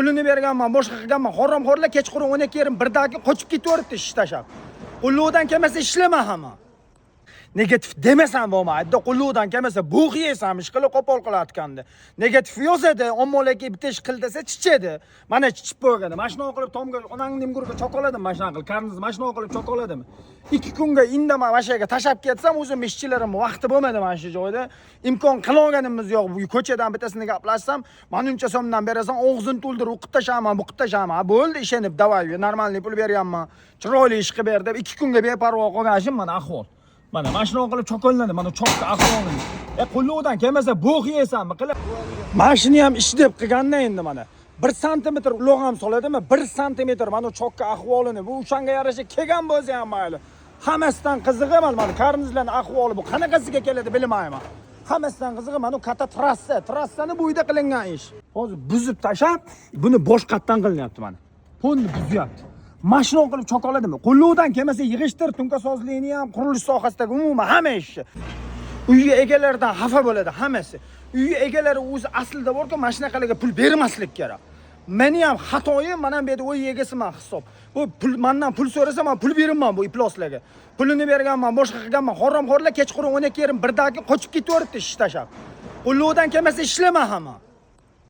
Pulini berganman, boshqa qilganman. Haromxo'rlar kechqurun 12:30 birdagi qochib ketaveribdi ish tashlab. Qulluqdan kelmasa ishlama hamma. Negativ demasam bo'lmaydi. Qulluqdan kelmasa bo'q yesam, ish qilib qo'pol qilayotganda. Negativ yozadi, ommalaki bitta ish qil desa chichadi. Mana chichib qo'ygan. Mana shunaqa qilib tomga onangni imgurga cho'koladim, mana shunaqa qilib karniz mana shunaqa qilib cho'koladim. 2 kunga indamay mana shu yerga tashlab ketsam, o'zim ishchilarim vaqti bo'lmadi mana shu joyda. Imkon qilolganimiz yo'q. Bu ko'chadan bittasini gaplashsam, manuncha so'mdan berasan, og'zini to'ldirib o'qib tashlaman, buqib tashlaman. Ha, bo'ldi, ishonib, давай, нормальный pul berganman. Chiroyli ish qilib ber deb 2 kunga beparvo qolgan ishim mana ahvol. Mana shunaqa qilib cho'kollandi, mana chokka ahvolini. E, qulluqdan kelmasa bo'q yeysanmi qilib. Mana shuni ham ish deb qilganda endi mana 1 santimetr uloq ham soladimi? 1 santimetr mana chokka ahvolini. Bu o'shanga yarasha kelgan bo'lsa ham mayli. Hammasidan qizig'i mana karnizlarning ahvoli bu qanaqasiga keladi bilmayman. Hammasidan qizig'i mana bu katta trassa, trassani bo'yida qilingan ish. Hozir buzib tashlab, buni boshqatdan qilinyapti mana. Ponni buzyapti. Mana shunaqa qilib cho'koladimi? Qulluqdan kelmasa yig'ishtir, tunkasozlikni ham, qurilish sohasidagi umuman hamma ishni. Uy egalaridan xafa bo'ladi hammasi. Uy egalari o'zi aslida borku, mana shunaqalarga pul bermaslik kerak. Meni ham xatoyim, mana bu yerda uy egasiman hisob. Bu pul mandan pul so'rasa, man pul bermayman bu ifloslarga. Pulini berganman, boshqa qilganman. Haromxo'rlar kechqurun 12:30 birdagi qochib ketaveribdi ish tashlab. Qulluqdan kelmasa ishlama hamma.